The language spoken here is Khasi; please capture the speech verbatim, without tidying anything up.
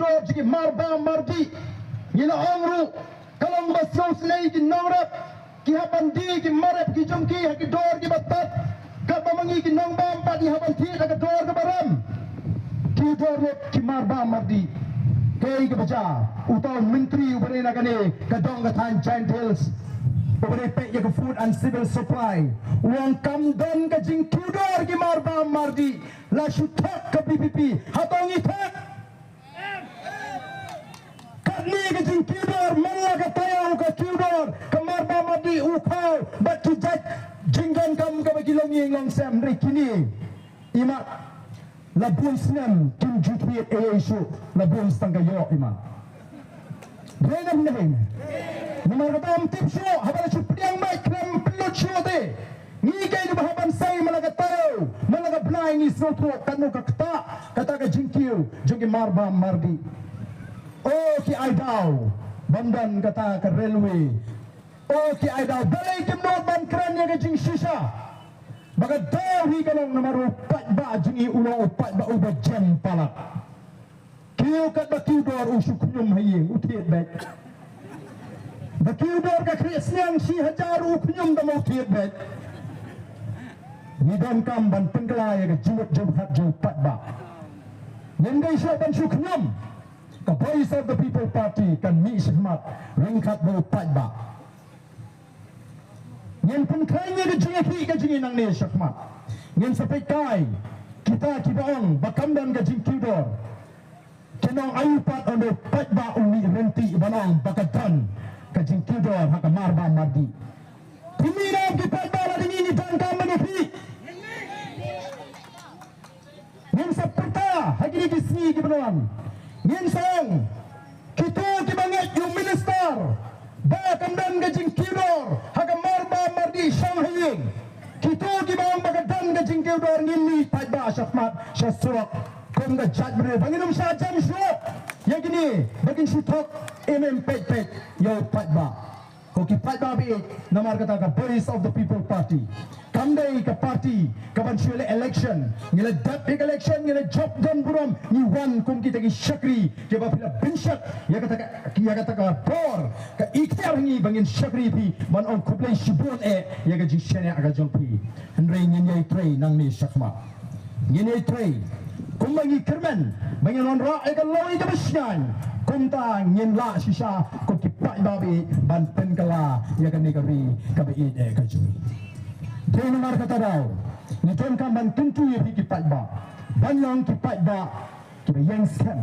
Jong ki marbam mardih. Ngi la ong ruh ka long ba sngewsynei ki nongrep ki hap ban die ki marep ki jong ki ha ki dor kiba tad. Katba ma ngi ki nongbam pat ngi hap ban thied ha ka dor kaba rem. Ki dor lut ki marbam mardih. Kaei kaba jia? Uta u myntri uba dei na kane ka dong ka thaiñ Jaintia Hills, uba dei peit ïa ka Food and Civil Supply, u ong kam don ka jingkiew dor ki marbam mardih. La shu thok ka VPP. Hato ngi thok? Katne ka jingkiew dor, man la ka taïew ka kiew dor ka marbam mardih, u khaw bad ki jait jingdonkam kaba ki long ïing long sem. Hynrei kine, imat, la bun snem kim ju thied ei ei shuh, la bun tang ka ïoh, imat. Hynrei namar kata ym tip shuh, haba la shu pdiang bad khlem pynlut shuh te. Ngi kaei kaba hap ban sei, man la ka taïew, man la ka bnai, ngi sngewthuh katno ka ktah kata ka jingkiew jong ki marbam mardih. O ki ai daw ban don kata ka railway. O ki ai daw, balei kim nud ban kren ïa ka jingshisha? Ba ka daw hi ka long namar u paidbah jong ngi u long u paidbah uba jem palat. Kiew katba kiew dor u shu khñium ha ïing, u thied beit. Ba kiew dor ka khlieh sniang shi hajar u khñium da ma u thied beit. Ngi donkam ban pynkylla ïa ka jingmut jingpyrkhat jong u paidbah. Ngim dei shuh ban shu khñium. Ka Voice of the People Party kan mih shakhmat ryngkat bad u paidbah. Ngin pynkhlaiñ ïa ka jingïakhih ka jong ngi nangne shakhmat. Ngin sa peit kai kita kiba ong ba kam don ka jingkiew dor. Kin ong aïu pat ynda u paidbah u mih ryntih ban ong ba ka don ka jingkiew dor ha ka marbam mardih? Phi mih ne em ki paidbah lada ngi, ngi donkam ban ïakhih? Ngin sa pyrta ha kine ki sngi kiban wan. Ngin sa ong, kito kiba ngeit ïa u minister ba kam don ka jingkiew dor ha ka marbam mardih, shong ha ïing. Kito kiba ong ba ka don ka jingkiew dor, ngin mih paidbah shakhmat sha surok kum ka jaitbynriew ba ngin ym shah jem shuh ïa kine ba kin shu thok. Im, im peit peit ïa u paidbah. Ko ki paidbah ba ïeit, namar kata ka Voice of the People Party kam dei ka party kaban shu leh election. Ngi la dep ïa ka election, ngi la jop don burom, ngi wan kum kita ki shakri kiba phi la bynshet ïa kata ka, ïa kata ka bor, ka ikhtiar ha ngi ba ngin shakri ïa phi, ban ong khublei shibun eh ïa ka jingshaniah ka jong phi. Hynrei ngin ïai trei nangne shakhmat. Ngin ïai trei kumba ngi kyrmen ba ngin wanrah ïa ka lawei kaba shngaiñ, kumta ngin lah shisha ko ki paidbah ba ïeit ban pynkylla ïa kane ka ri kaba ïeit eh ka jong ngi. Te namar kata daw ngi donkam ban kyntu ïa phi ki paidbah ban long ki paidbah kiba ïeng skhem.